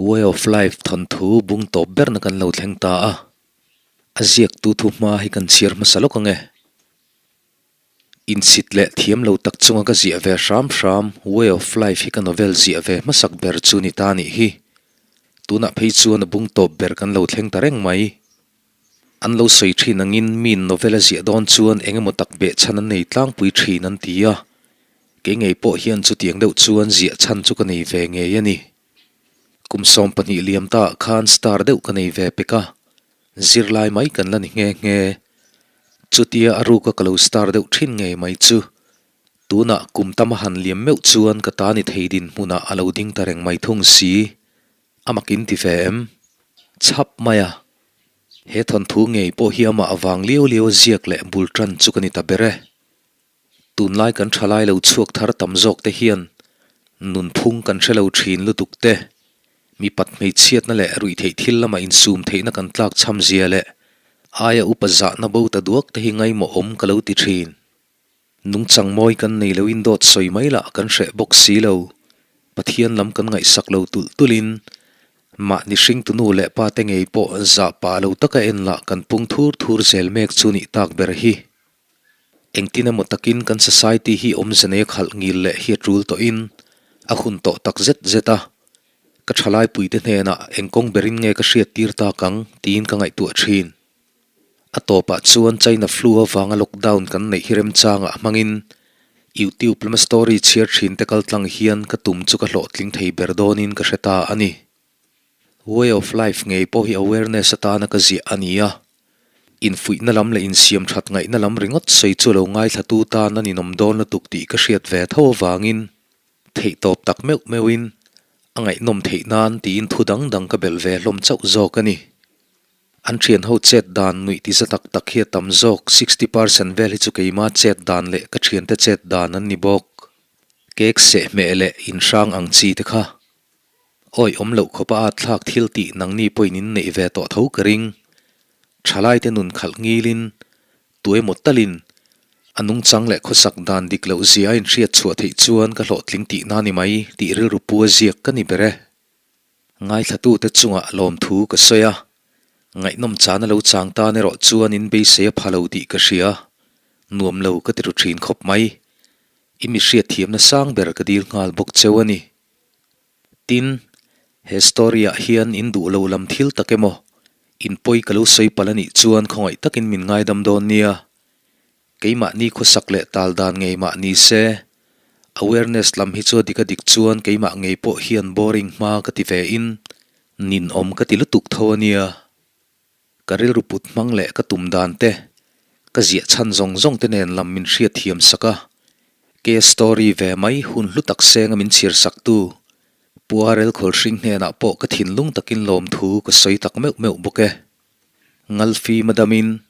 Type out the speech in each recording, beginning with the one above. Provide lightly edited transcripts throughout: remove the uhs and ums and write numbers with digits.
Way of Life thawnthu bung tawp berna kan lo thleng ta a, a ziaktu thu hma hi kan chhiar hmasa lawk ang e. Insit leh thiam lo tak chunga ka ziah ve hram hram Way of Life hi ka novel ziah ve hmasak ber chu ni ta nih hi. Tunah phei chuan a bung tawp ber kan lo thleng ta reng mai. An lo sawi thin angin miin novel a ziah dawn chuan eng emaw tak behchhan an nei tlangpui thin an ti a. Kei ngei pawh hian chutiang deuh chuan ziah chhan chu ka nei ve ngei a ni. Kum 12 liam ta ah khan star deuh ka nei ve pek a, zirlai mai kan la ni nghe nghe. Chutia a ruka ka lo star deuh thin ngei mai chu tunah kum tam a han liam meuh chuan ka ta ni thei dinhmunah a lo ding ta reng mai thung si. A mak in ti ve em? Chhap mai a. He thawnthu ngei pawh hi amah avang liau liau a ziak leh bul tan chu ka ni ta ber e. Tunlai kan thalai lo chhuak thar tam zawk te hian nunphung kan hre lo thin lutuk te, mipat hmeichhiatna leh ruihtheih thil lama insum theihna kan tlak chham zia leh aia upa zahna bo ta duak te hi ngaimawh awm ka lo ti thin. Nungchang mawi kan nei loin dawt sawi mai lah kan hreh bawk si lo. Pathian lam kan ngaihsak lo tulh tulhin mahni hringtunu leh pa te ngei pawh zah pah lo taka en lah kan pung thur thur zel mek chu nih tak ber hi. Engtin emaw takin kan society hi awmze nei a khalh ngil leh hi a tul tawhin a hun tawh tak zet zet a, ka thalaipuite hnenah eng kawng berin nge ka hriat tir tak ang tiin ka ngaihtuah thin. A tawpah chuan China flu avanga lockdown kan neih hi remchangah hmangin YouTube lama story chhiar thin te kaltlang hian ka tum chu ka hlawhtling thei ber dawnin ka hre ta a ni. Way of life ngei pawh hi awareness atana ka ziah a ni a, infuihna lam leh insiam that ngaihna lam ringawt sawi chu lo ngaithlatu tan a ninawm dawn lutuk tih ka hriat ve tho avangin theihtawp tak meuh meuhin a ngaihnawm theih nan tiin thu dang dang ka belh ve hlawm chauh zawk a ni. An thianho chet dan nuih ti za tak tak hi a tam zawk, 60% vel hi chu keima chet dan leh ka thiante chet dan an ni bawk. Cake sehhmeh leh inhrang ang chi te kha. Awi awm loh khawpa at thlak thil tih nangni pawhin in neih ve tawh tho ka ring. Thalaite nun khalh ngilin, tuemaw talin, a nungchang leh khawsak dan dik loh zia a inhriat chhuah theih chuan ka hlawhtling tihna ni mai tih rilru pu a ziak ka ni ber e. Ngaithlatute chungah lawmthu ka sawi a, ngaihnawm chana lo chang tan erawh chuan in beisei a pha lo tih ka hria, nuam lo ka ti ru thin khawp mai. I mi hriatthiamna sang ber ka dil nghal bawk cheu a ni. Tin, he story ah hian in duh lo lam thil tak emaw, in pawi ka lo sawi palh a nih chuan khawngaih takin min ngaidam dawn nia. Keimahni khawsak leh tal dan ngei mah ni se, awareness lam hi chu a dik a dik chuan keimah ngei pawh hian boring hma ka ti ve in, ninawm ka ti lutuk tho a nia. Ka rilru put hmang leh ka tum dan te, ka ziah chhan zawng zawng te nen lam min hriat thiam sak a, ke story ve mai hun hlu tak senga min chhiar sak tu Pu RL Khawlhring hnenah pawh ka thinlung takin lawmthu ka sawi tak meuh meuh bawk e. Ngalfi madamin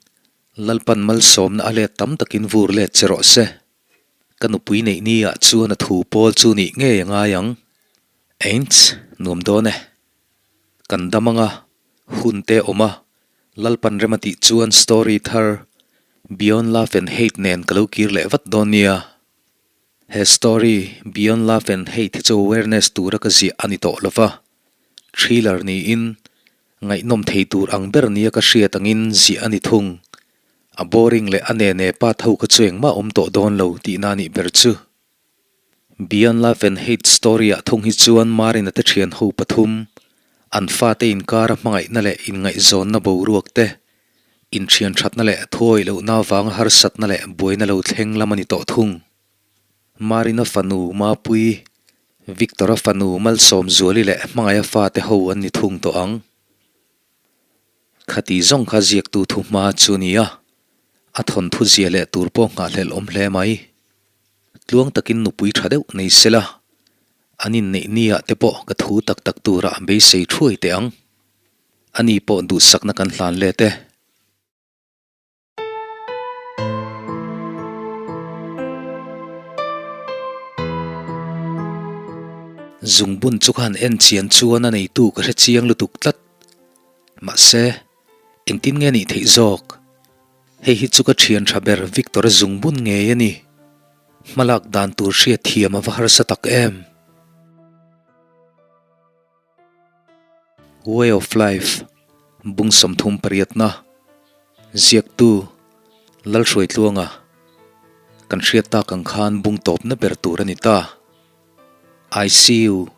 Lalpan malsawmna a let tam takin vur let che rawh se. Ka nupui neih ni ah chuan a thu pawl chu nih ngei a ngai ang. Aints, nuam dawn e. Kan dam anga, hun te awm a, Lalpan rem a tih chuan story thar Beyond Love and Hate nen ka lo kir leh vat dawn nia. He story Beyond Love and Hate hi chu awareness tura ka ziah a ni tawh lo va, thriller niin ngaihnawm thei tur ang ber nia ka hriat angin ziah a ni thung. A boring leh a nene pa tho kha chu engmah awm tawh dawn lo tihna a nih ber chu. Beyond Love and Hate story ah thung hi chuan Marina te thian ho pathum, an fate inkara hmangaihna leh inngaihzawnna boruak te, inthian thatna leh thuawih lohna avanga harsatna leh buaina lo thleng lam a ni tawh thung. Marina fanu Mapuii, Victor-a fanu Malsawmzuali leh Hmangaiha fate ho an ni thung tawh ang. Khati zawng kha ziaktu thu hma chu ni a, a thawnthu zia leh tur pawh nghahhlelh awm hle mai. Tluang takin nupui tha deuh nei sela, an inneih ni ah te pawh ka thu tak tak turah beisei thuai teh ang. Ani pawh duhsakna kan hlan let e. Zungbun chu ka han en chian chuan a neitu ka hre chiang lutuk tlat. Mahse, engtin nge nih theih zawk? Hei hi chu ka thian tha ber Victor-a zungbun ngei a ni. Hmalak dan tur hriat thiam a va harsa tak em? Way of Life, Bung 30 pariatna, Ziaktu, Lalhruaitluanga, Kan hriat tak ang khan bung tawpna ber tur a ni ta. ICU,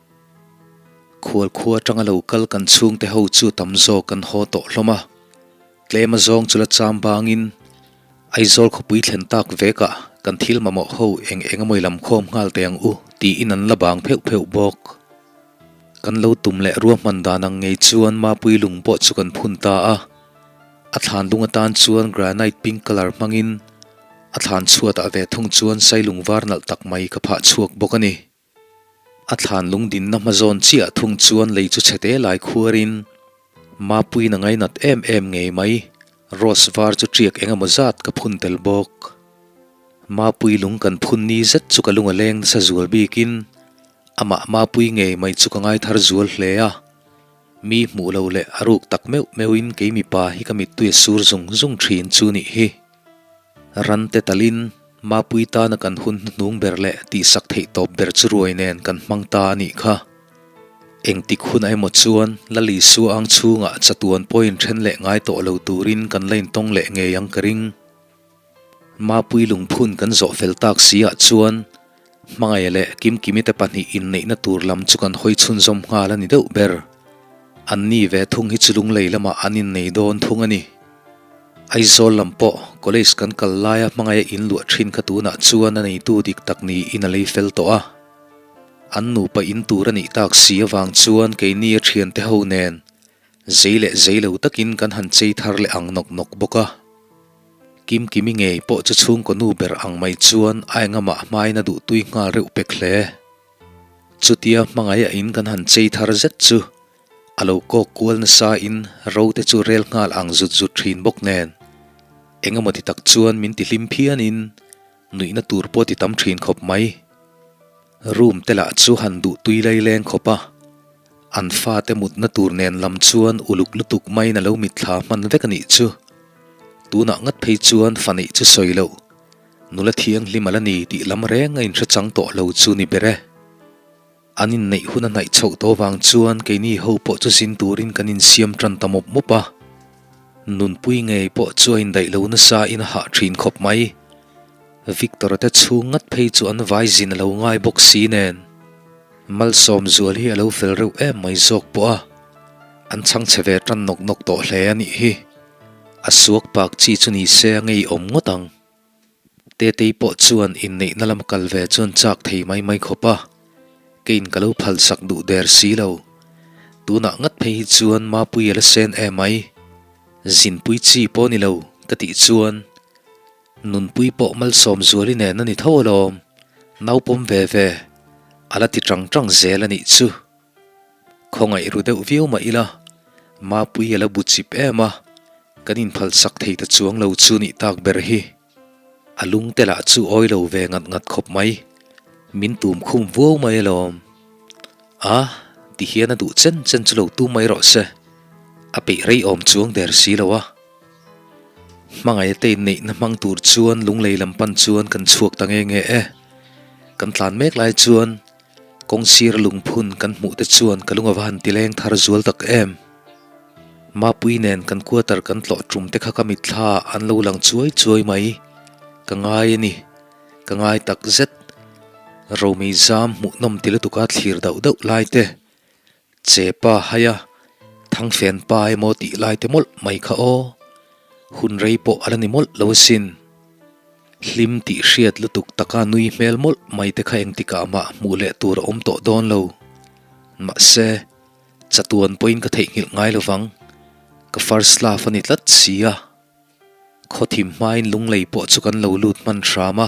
Khual khua atanga lo kal kan chhungte ho chu tam zawk kan haw tawh hlawm a. Tlem a zawng chu la cham bangin Aizawl khawpui thlen tak vekah kan thil mamawh ho eng eng amawi lam khawm nghal teh ang u tiin an la bang pheuh pheuh bawk. Kan lo tum leh ruahman dan ang ngei chuan Mapui lung pawh chu kan phun ta a. A thlan lung atan chuan granite pink colour hmangin a thlan chhuatah ve thung chuan sailung var nalh tak mai ka phah chhuak bawk a ni. A thlan lung dinna hma zawn chiah thung chuan lei chu chhe te lai khuarin Mapuiin a ngainat em em ngei mai, rose var chu ṭiak eng emaw zat ka phun tel bawk. Mapui lung kan phun ni zet chu ka lung a leng nasa zual bikin amah Mapui ngei mai chu ka ngaithar zual hle a, mi hmuh lo leh a ruk tak meuh meuhin kei mipa hi ka mittui a sur zung zung ṭhin chu nih hi. Ran te talin Mapui tana kan hun hnuhnung ber leh tihsak theih tawp ber chu ruai nen kan hmang ta a nih kha. Engtik hun emaw chuan Lali Sua ang chhungah chatuan pawhin then leh ngai tawh lo turin kan la intawng leh ngei ang ka ring. Mapui lungphun kan zawh fel tak si ah chuan Hmangaih leh Kimkimi te pahnih inneihna tur lam chu kan hawi chhunzawm nghal a ni deuh ber. Anni ve thung hi chu lunglei lamah an innei dawn thung a ni. Aizawl lam pawh college kan kal laia hmangaih a inluah thin kha tunah chuan a neitu dik tak niin a lei fel tawh a. An nupa in tur a nih tak si avang chuan keini a thiante ho nen zei leh zei lo takin kan han chei thar leh ang nawk nawk bawk a. Kimkimi ngei pawh chu chhungkaw nu ber ang mai chuan a engamah hmain a duhtui nghal reuh pek hle. Chutia hmangaih a in kan han chei thar zet chu a lo kawk kual nasa in ro te chu rel nghal ang zut zut thin bawk nen engemaw ti tak chuan min ti hlim phian in nuihna tur pawh ti tam thin khawp mai. Room te lah chu han duh tui lai leng khawp a, an fate mutna tur nen lam chuan uluk lutuk maiin a lo mitthla hman vek a nih chu. Tunah ngat phei chuan fa neih chu sawi loh, nula thianghlim a la ni tih lam reng a inhre chang tawh lo chu ni ber e. An inneih hun a hnaih chhoh tawh vang chuan keini ho pawh chu zin turin kan insiam tan ta mawp mawp a. Nunpui ngei pawh chu a indaih lo nasa in a hah thin khawp mai. Victor-a te chhung ngat phei chu an vai zin a lo ngai bawk si nen. Malsawm zual hi a lo fel reuh em mai zawk pawh a, an chhang chhe ve tan nawk nawk tawh hle a nih hi. A suak pak chi chu ni se a ngeiawm ngawt ang. Tetei pawh chuan inneihna lam kal ve chuan chak thei mai mai khawp a, keiin ka lo phalsak duh der si lo. Tunah ngat phei hi chuan Mapui a la sen em mai. Zinpui chi pawh ni lo ka tih chuan Nunpui pawh malsawm zuali nen a ni tho alawm, naupawm ve ve a la ti tang tang zel a nih chu. Khawngaih ru deuh viau mah ila, Mapui a la bu chip em a, kan inphalsak thei ta chuang lo chu nih tak ber hi. A lung te lah chu awi lo ve ngat ngat khawp mai, min tum khum vuau mai alawm. A, ti hian a duh chen chen chu lo tum mai rawh se, a peih rei awm chuang der si lo a. Hmangaih te inneihna hmang tur chuan lunglei lam pan chuan kan chhuak ta nge nge e. Kan tlan mek lai chuan kawng sir lungphun kan hmuh te chuan ka lung a va han ti leng thar zual tak em. Mapui nen kan quarter kan tlawh tum te kha ka mitthla an lo lang chuai chuai mai. Ka ngai a ni. Ka ngai tak zet. Romei zam hmuhnawm ti lutuka thlir dauh dauh lai te. Che pa hai a, Thangfen pa emaw tih lai te mawlh mai kha aw. Hun rei pawh a la ni mawlh lo asin. Hlim tih hriat lutuk taka nui hmel mawlh mai te kha engtikah mah hmuh leh tur a awm tawh dawn lo. Mahse, chatuan pawhin ka theihnghilh ngai lovang. Ka first love a ni tlat si a. Khawthim hmain lunglei pawh chu kan lo lut hman hram a.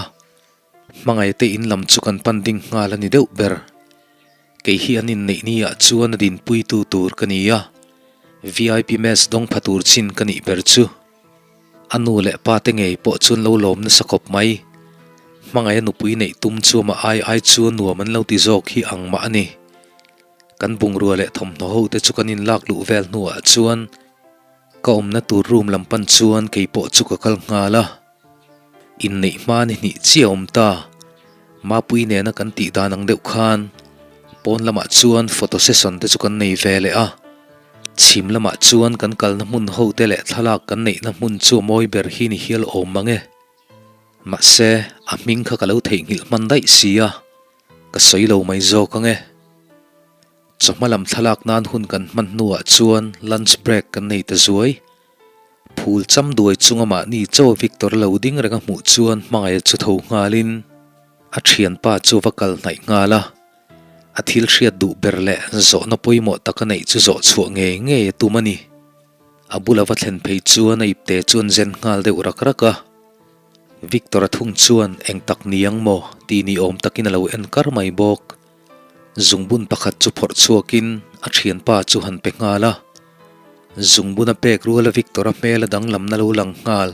Hmangaihte in lam chu kan pan ding nghal a ni deuh ber. Kei hi an inneih ni ah chuan a dinpuitu tur ka ni a, VIP match dawng pha tur chin ka nih ber chu. A nu leh pa te ngei pawh chuan lo lawm nasa khawp mai. Hmangaih a nupui neih tum chu amah ai ai chuan nuam an lo ti zawk hi ang mah a ni. Kan bungrua leh thawmhnaw ho te chu kan inlak luh vel hnuah chuan ka awmna tur room lam pan chuan kei pawh chu ka kal nghal a. Inneih hma ni hnih chiah awm ta. Mapui nena kan tih dan ang deuh khan pawn lamah chuan photo session te chu kan nei ve leh a. Chhim lamah chuan kan kalna hmun ho te leh thlalak kan neihna hmun chu a mawi ber hi ni hial awm mang e. Mahse, a hming kha ka lo theihnghilh hman daih si a, ka sawi lo mai zawk ang e. Chawhma lam thlalak nan hun kan hman hnuah chuan lunch break kan nei ta zuai. Phul cham duai chunga mahni chaw Victor lo ding reng a hmuh chuan hmangaih chu tho nghalin a thianpa chu va kal hnaih nghal a. A thil hriat duh ber leh zawhna pawimawh tak a neih chu zawh chhuah ngei ngei a tum a ni. A bula va thlen phei chuan a ipte chu an zen nghal deuh rak rak a. Victor a thung chuan eng tak ni ang maw tih ni awm takin a lo en kar mai bawk. Zungbun pakhat chu phawrh chhuakin a thianpa chu han pe nghal a. Zungbun a pek ruala Victor-a hmel a danglamna lo lang nghal.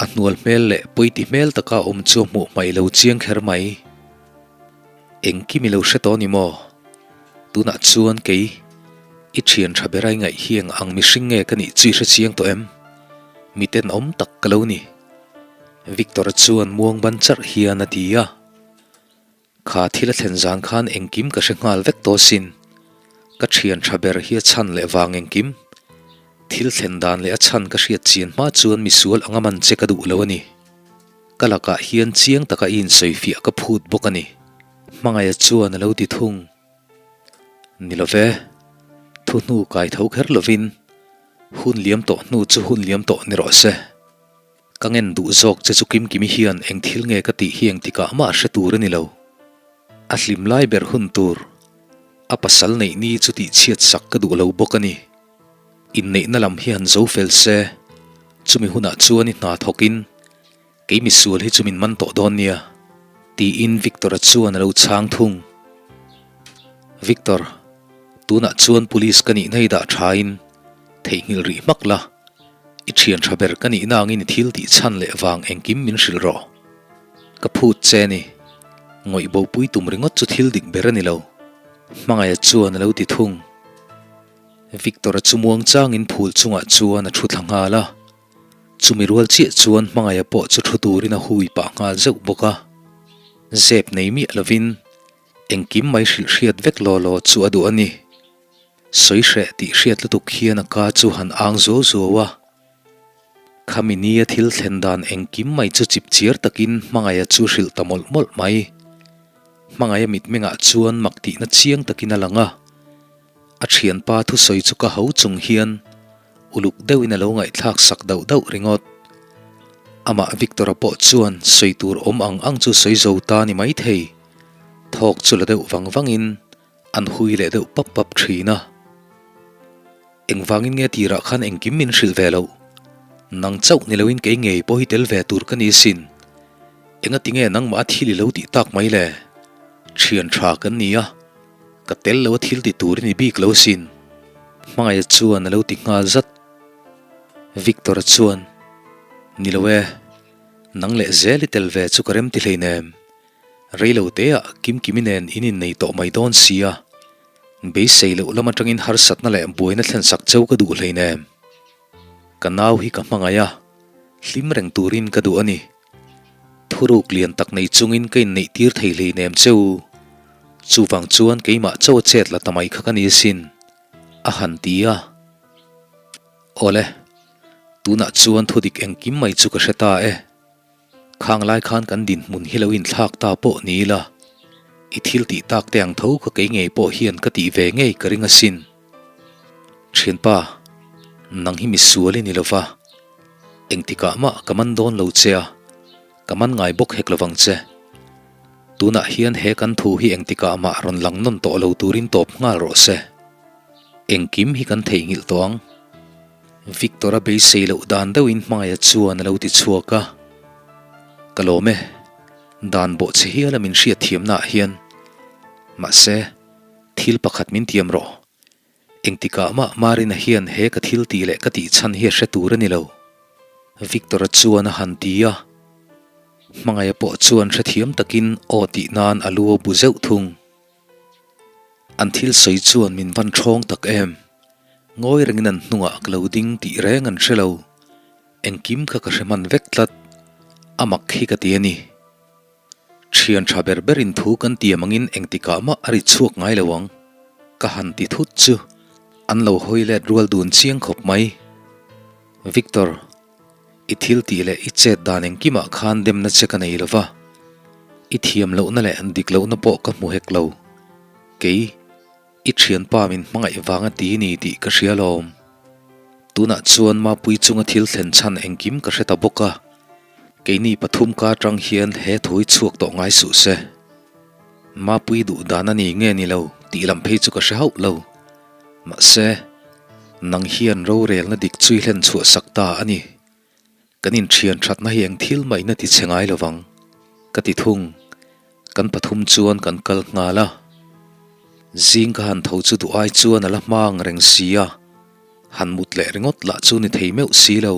A hnual hmel leh pawiti hmel taka awm chu a hmuh hmaih lo chiang kher mai. Engkim i lo hre tawh ni maw? Tunah chuan kei i thian tha ber a i ngaih hi eng ang mihring nge ka nih chu i hre chiang tawh em? Mi tenawm tak ka lo ni. Victor-a chuan muang ban charh hian a ti a. Kha thil a thlen zan khan engkim ka hre nghal vek tawh sin. Ka thian tha ber hi a chhan leh vang engkim. Thil thlen dan leh a chhan ka hriat chian hma chuan misual anga man che ka duh lo a ni. Ka lakah hian chiang taka i insawifiah ka phut bawk a ni. Hmangaia chuan a lo ti thung. Ni lo ve, thu hnu kai tho kher lovin hun liam tawh hnu chu hun liam tawh ni rawh se. Ka ngen duh zawk che chu Kimkimi hian eng thil nge ka tih hi engtikah mah a hre tur a ni lo. A hlim lai ber hun tur, a pasal neih ni chu tihchhiat sak ka duh lo bawk a ni. Inneihna lam hi han zo fel se, chumi hunah chuan i hna thawkin kei misual hi chu min man tawh dawn nia, tiin Victor-a chuan a lo chhang thung. Victor, tunah chuan police ka nihna i dah thain theihnghilh rih hmak la, i thian tha ber ka nihna angin i thil tih chhan leh vang engkim min hrilh rawh. Ka phut che ni. Ngawih bopui tum ringawt chu thil dik ber a ni lo, Hmangaih-a chuan a lo ti thung. Victor-a chu muang changin phul chungah chuan a thu thla nghal a, chumi rual chiah chuan hmangaih pawh chu thu turin a hui pah nghal zeuh bawk a. Zep nei miah lovin engkim mai hrilh hriat vek law law chu a duh a ni. Sawi hreh tih hriat lutuk hian a ka chu han ang zuau zuau a. Khami nia thil thlen dan engkim mai chu chip chiar takin hmangaih chu hrilh ta mawlh mawlh mai. Hmangaih mitmengah chuan mak tihna chiang takin a lang a. A thianpa thusawi chu ka ho chung hian uluk deuhin a lo ngaihthlak sak dauh dauh ringawt. Amah Victor-a pawh chuan sawi tur awm ang ang chu sawi zo ta ni maithei. Thawk chu la deuh vang vangin an hui leh deuh pap pap thin a. Engvangin nge tirah khan engkim min hrilh ve loh? Nang chauh ni loin kei ngei pawh hi tel ve tur ka ni sin. Engati nge nangmah a thil i lo tih tak mai le? Thian tha kan ni a. Ka tel lo a thil ti tur i ni bik lo sin. Hmangaih chuan a lo ti nghal zat. Victor-a chuan, Ni lo e, nang leh zel i tel ve chu ka rem ti hleinem. Rei lo teah Kimkimi nen in innei tawh mai dawn sia. Beisei loh lam atangin harsatna leh buaina thlen sak cheu ka duh hleinem. Ka nau hi ka hmangaih a, hlim reng turin ka duh a ni. Thuruk lian tak nei chungin ka inneih tir thei hleinem che u. Chuvang chuan keimah chaw a chet la ta mai kha ka ni asin, a han ti a. Awle, tunah chuan thudik engkim mai chu ka hre ta e. Khang lai khan kan dinhmun hi lo inthlak ta pawh ni ila, i thil tih tak te ang tho kha kei ngei pawh hian ka tih ve ngei ka ring asin. Thianpa, nang hi misual i ni lova, engtikah mah ka man dawn lo che a, ka man ngai bawk hek lovang che. Tunah hian he kan thu hi engtikah mah rawn lang nawn tawh lo turin tawp nghal rawh se. Engkim hi kan theihnghilh tawh ang. Victor-a beisei loh dan deuhin hmangaih chuan a lo ti chhuak a, Ka lawm e, dan bawh che hiala min hriat thiamnaah hian. Mahse, thil pakhat min tiam rawh. Engtikah mah Marina hian he ka thil tih leh ka tih chhan hi a hre tur a ni lo. Victor-a chuan a han ti a, hmangaih pawh chuan hrethiam takin aw tih nan a lu a bu zeuh thung. An thil sawi chuan min van ṭhawng tak em? Ngawi rengin an hnungah ka lo ding tih reng an hre lo. Engkim kha ka hre hman vek tlat. A mak hi ka ti a ni. Ṭhian ṭha ber berin thu kan tiam angin engtikah mah a ri chhuak ngai lo ang. Ka han ti thut chu. An lo hawi let rual dun chiang khawp mai. Victor, i thil tih leh i chet dan engkimah khan demna che ka nei lo va, i thiam lohna leh dik lohna pawh ka hmu hek lo. Kei, i thianpa min hmangaih vang a ti ni tih ka hria lawm. Tunah chuan Mapui chunga thil thlen chhan engkim ka hre ta bawk a, keini pathum ka atang hian he thu hi chhuak tawh ngai suh se. Mapui duh dan a ni nge ni lo tih lam phei chu ka hre hauh lo. Mahse, nang hian rorelna dik chui hlen chhuah sak ta a ni. Kan inthian thatna hi eng thil mah in a ti chhe ngai lo vang, ka ti thung. Kan pathum chuan kan kal nghal a. Zing ka han tho chu duh ai chuan a la hma ang reng si a, han mut leh ringawt lah chu ni thei meuh si lo.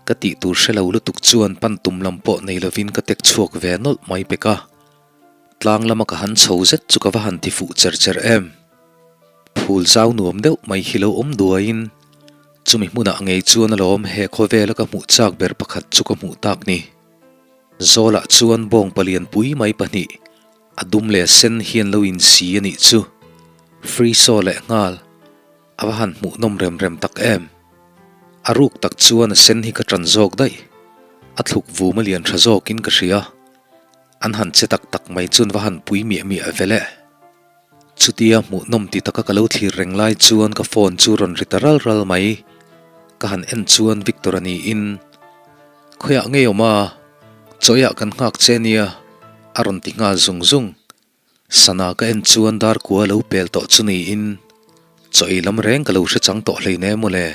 Ka tih tur hre lo lutuk chuan pan tum lam pawh nei lovin ka tek chhuak ve nawlh mai pek a. Tlang lama ka han chho zet chu ka va han ti fuh cher cher em. Phul zau nuam deuh mai hi lo awm duaiin chumi hmunah ngei chuan alawm he khawvela ka hmuh chak ber pakhat chu ka hmuh tak ni. Zawlah chuan bawng palian pui mai pahnih a dum leh sen hian lo insi a nih chu. Free show leh nghal a va han hmuh nawm rem rem tak em. A ruk tak chuan a sen hi ka ṭan zawk daih. A thluk vum a lian ṭha zawkin ka hria. An han che tak tak mai chuan va han pui miah miah vel e. Chutia hmuhnawm ti taka ka lo thlir reng lai chuan ka phone chu rawn ri ta ral ral mai. Ka han en chuan Victor a niin, Khawiah ngei awm a, chawiah kan nghak che nia, a rawn ti nghal zung zung. Sana ka en chuan dar kua lo pel tawh chu niin, chaw ei lam reng ka lo hre chang tawh hleinem mawle.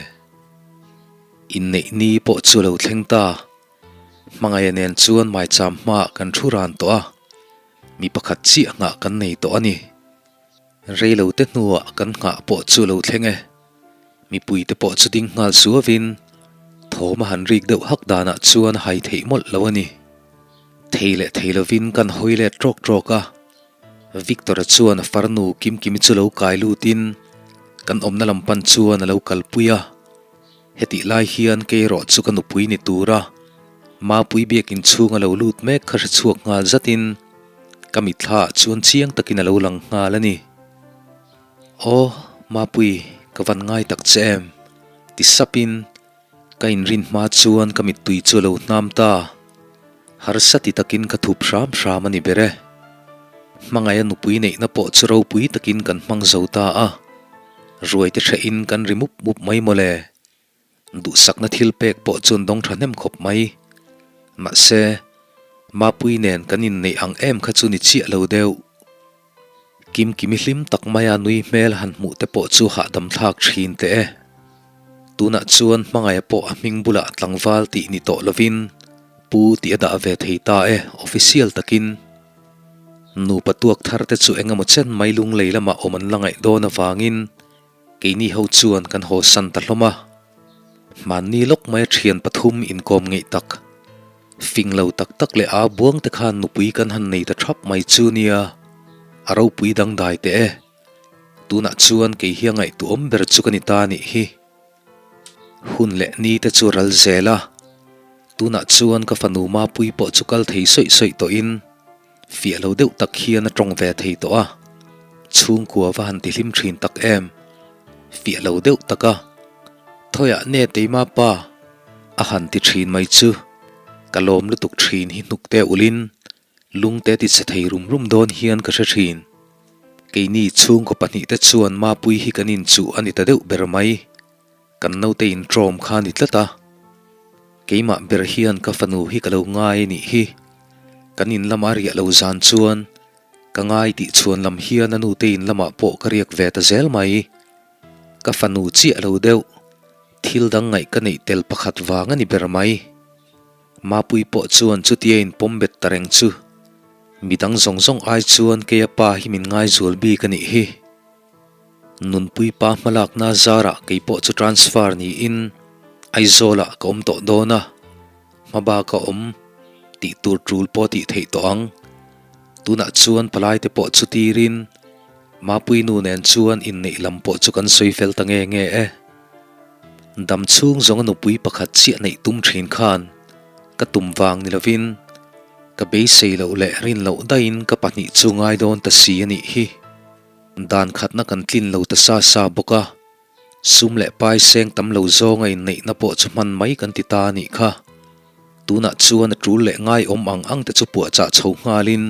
Inneih ni pawh chu a lo thleng ta. Hmangaih nen chuan maicham hmaah kan thu ran tawh a, mi pakhat chiah nghah kan nei tawh a ni. Reilote hnuah kan nghah pawh chu lo thleng e. Mipuite pawh chu ding nghal suavin thawm a han rik deuh hak danah chuan a hai theih mawlh lo a ni. Thei leh thei lovin kan hawi let ṭawk ṭawk a, Victor-a chuan a farnu Kimkimi chu lo kai lutin kan awmna lam pan chuan a lo kalpui a. Hetih lai hian kei erawh chu ka nupui ni tura Mapui biakin chhung a lo lut mek kha hre chhuak nghal zatin ka mitthla ah chuan chiang takin a lo lang nghal a ni. Aw, Mapui, ka van ngai tak che em? ti sapin ka inrin hma chuan ka mittui chu a lo hnam ta. Harsa ti takin ka thup hram hram a ni ber e. Hmangaih a nupui neihna pawh chu ropui takin kan hmang zo ta a. Ruaite hrehin kan ri mup mup mai mawle. Duhsakna thil pek pawh chuan dawng thahnem khawp mai. Mahse, Mapui nen kan inneih ang em kha chu ni chiah lo deuh. Kimkimi hlim tak maia nui hmel han hmuh te pawh chu hahdam thlak thin teh e. Tunah chuan hmangaih pawh a hming bulah tlangval tih ni tawh lovin Pu tih a dah ve thei ta e, official takin. Nupa tuak thar te chu eng emaw chen mai lunglei lamah awm an la ngaih dawn avangin keini ho chuan kan haw san ta hlawm a. Hmanni lawk maia thian pathum inkawm ngeih tak, fing lo tak tak leh aa buang te khan nupui kan han nei ta thap mai chu nia, a ropui dangdai teh e. Tunah chuan kei hi a ngaihtuahawm ber chu ka ni ta nih hi. Hun leh ni te chu ral zel a, tunah chuan ka fanu Mapui pawh chu kal thei sawih sawih tawhin fiah lo deuh tak hian a tawng ve thei tawh a, chhungkua va han tihlim thin tak em, fiah lo deuh tak a, Thawiah nge Teima pa? a han ti thin mai chu ka lawm lutuk thin hi hnuk te ulhin Lungte ti chhe thei rum rum dawn hian ka hre thin. Keini chhungkaw pahnihte chuan Mapui hi kan inchuh a ni ta deuh ber mai. Kan naute intrawm kha a ni tlat a. Keimah ber hian ka fanu hi ka lo ngai a nih hi. Kan in lama riah lo zan chuan ka ngai tih chhuan lam hian a nute in lamah pawh ka riak ve ta zel mai. Ka fanu chiah lo deuh. Thil dang ngaih ka neih tel pakhat vang a ni ber mai. Mapui pawh chuan chutia inpawm bet ta reng chu midang zawng zawng ai chuan keia pa hi min ngaizual bik a nih hi. Nunpui pa hmalakna zarah kei pawh chu transfer niin Aizawlah ka awm tawh dawn a, hma bak a awm tih tur tul pawh tih theih tawh ang. Tunah chuan palaite pawh chu tirin Mapui nu nen chuan inneih lam pawh chu kan sawi fel ta nge nge e. Dam chhung zawnga nupui pakhat chiah neih tum thin khan ka tum vang ni lovin ka beisei loh leh rin loh daihin ka pahnih chu ngai dawn ta si a nih hi. Dan khatna kan tlin lo ta sa sa bawk a. Sum leh pai seng tam lo zawnga inneihna pawh chu hman mai kan ti ta a nih kha. Tunah chuan a tul leh ngaiawm ang ang te chu puahchah chho nghalin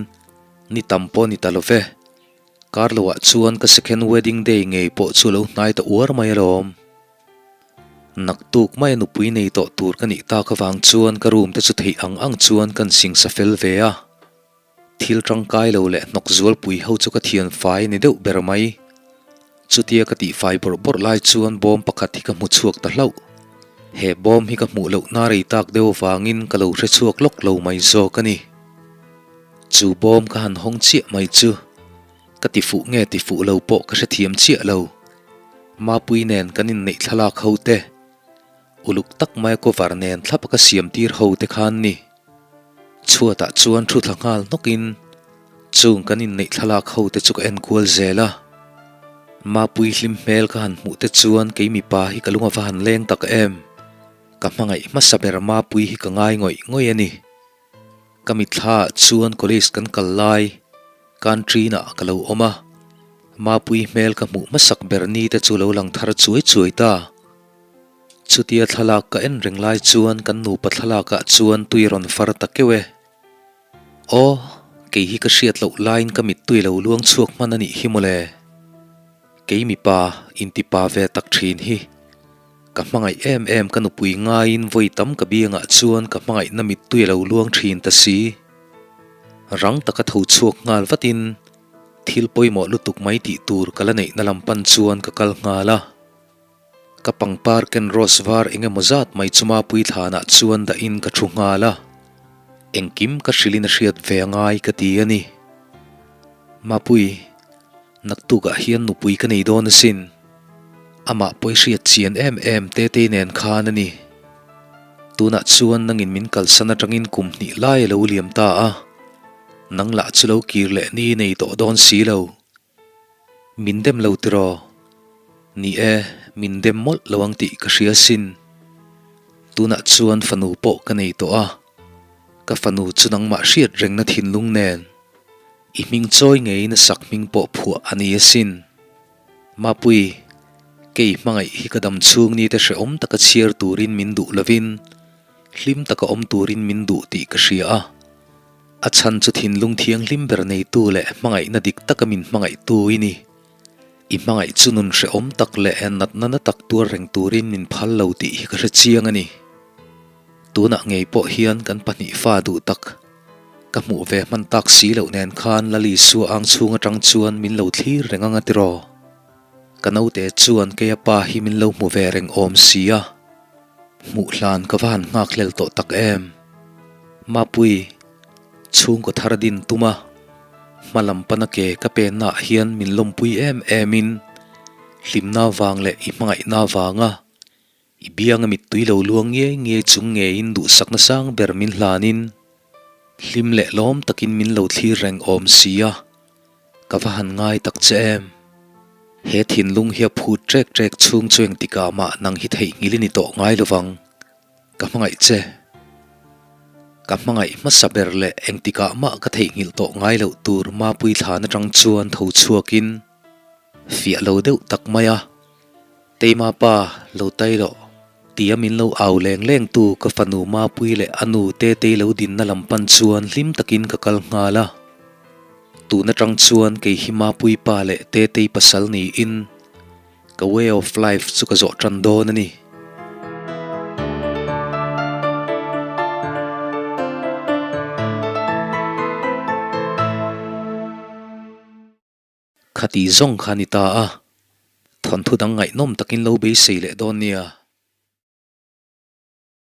ni tam pawh ni ta lo ve. Kar loah chuan ka second wedding day ngei pawh chu lo hnai ta uar mai alawm. Naktuk maia nupui nei tawh tur ka nih tak avang chuan ka room te chu theih ang ang chuan kan singsa fel ve a. Thil tangkai lo leh hnawk zualpui ho chu ka thian fai a ni deuh ber mai. Chutia ka tihfai bawrh bawrh lai chuan bawm pakhat hi ka hmu chhuak ta hlauh. He bawm hi ka hmuh loh na rei tak deuh avangin ka lo hre chhuak lawk lo mai zawk a ni. Chu bawm ka han hawng chiah mai chu ka ti fuh nge ti fuh lo pawh ka hrethiam chiah lo. Mapui nen kan inneih thlalak ho te, uluk tak maia cover nen thlap a ka siam tir ho te khan ni. Chhuatah chuan thu thla nghal hnawkin chung kan inneih thlalak ho te chu ka en kual zel a. Mapui hlim hmel ka han hmuh te chuan kei mipa hi ka lung a va han leng tak em. Ka hmangaih hmasa ber Mapui hi ka ngai ngawih ngawih a ni. Ka mitthla ah chuan college kan kal lai country-nah ka lo awm a. Mapui hmel ka hmuh hmasak ber ni te chu lo lang thar chuai chuai ta. Chutia thlalak ka en reng lai chuan kan nupa thlalak ah chuan tui rawn far ta keuh e. Aw, kei hi ka hriat loh laiin ka mittui lo luang chhuak hman a nih hi mawle. Kei mipa intipa ve tak thin hi. Ka hmangaih em em ka nupui ngaiin vawi tam ka biangah chuan ka hmangaihna mittui a lo luang thin ta si. Rang taka tho chhuak nghal vatin thil pawimawh lutuk mai tih tur ka la neihna lam pan chuan ka kal nghal a. Ka pangpar ken rose var eng emaw zat mai chu Mapui thlanah chuan dahin ka thu nghal a, engkim ka hrilhin a hriat ve a ngai ka ti a ni. Mapui, naktukah hian nupui ka nei dawn asin. Amah pawi hriat chian em em Tetei nen khan a ni. Tunah chuan nangin min kalsan atangin kum hnih lai a lo liam ta a, nang lah chu lo kir leh ni nei tawh dawn si lo. Min dem lo tiraw? Ni e, min dem mawlh lo ang tih ka hria sin. Tunah chuan fanu pawh ka nei tawh a, ka fanu chu nangmah hriat rengna thinlung nen i hming chawi ngeiin a sak hming pawh phuah a ni asin. Mapui, kei hmangaih hi ka dam chhung ni te hrehawm taka chhiar turin min duh lovin hlim taka awm turin min duh tih ka hria a. A chhan chu thinlung thianghlim ber neitu leh hmangaihna dik taka min hmangaihtu i ni. I hmangaih chu nun hrehawm tak leh natna na tak tuar reng turin min phal lo tih hi ka hre chiang a ni. Tunah ngei pawh hian kan pahnih fa duh tak ka hmuh ve hman tak si loh nen khan Lalisua ang chhung atang chuan min lo thlir reng ang a tiraw. Ka naute chuan keia pa hi min lo hmu ve reng awm si a. Hmuh hlan ka va han nghak hlel tawh tak em? Mapui, chhungkaw thar din tum a, hma lam pana ke ka penna ah hian min lawmpui em em in, hlimna vang leh i hmangaihna vanga i bianga mittui lo luang ngiai ngiai chung ngeiin duhsakna sang ber min hlanin, hlim leh lawm takin min lo thlir reng awm si a. Ka va han ngai tak che em? He thinlung hi a phut trek trek chhung chu engtikah mah nang hi theihnghilh i ni tawh ngai lovang. Ka hmangaih che. Ka hmangaih hmasa ber leh engtikah mah ka theihnghilh tawh ngai loh tur Mapui thlan atang chuan tho chhuakin fiah lo deuh tak mai a. Teima pa, lo tai loh, tia min lo au leng leng tu ka fanu Mapui leh a nu Tetei lo dinna lam pan chuan hlim takin ka kal nghal a. Tun atang chuan kei hi Mapui pa leh Tetei pasal niin ka way of life chu ka zawh tan dawn a ni. Khati zawng kha ni ta a, thawnthu dang ngaihnawm takin lo beisei leh dawn nia.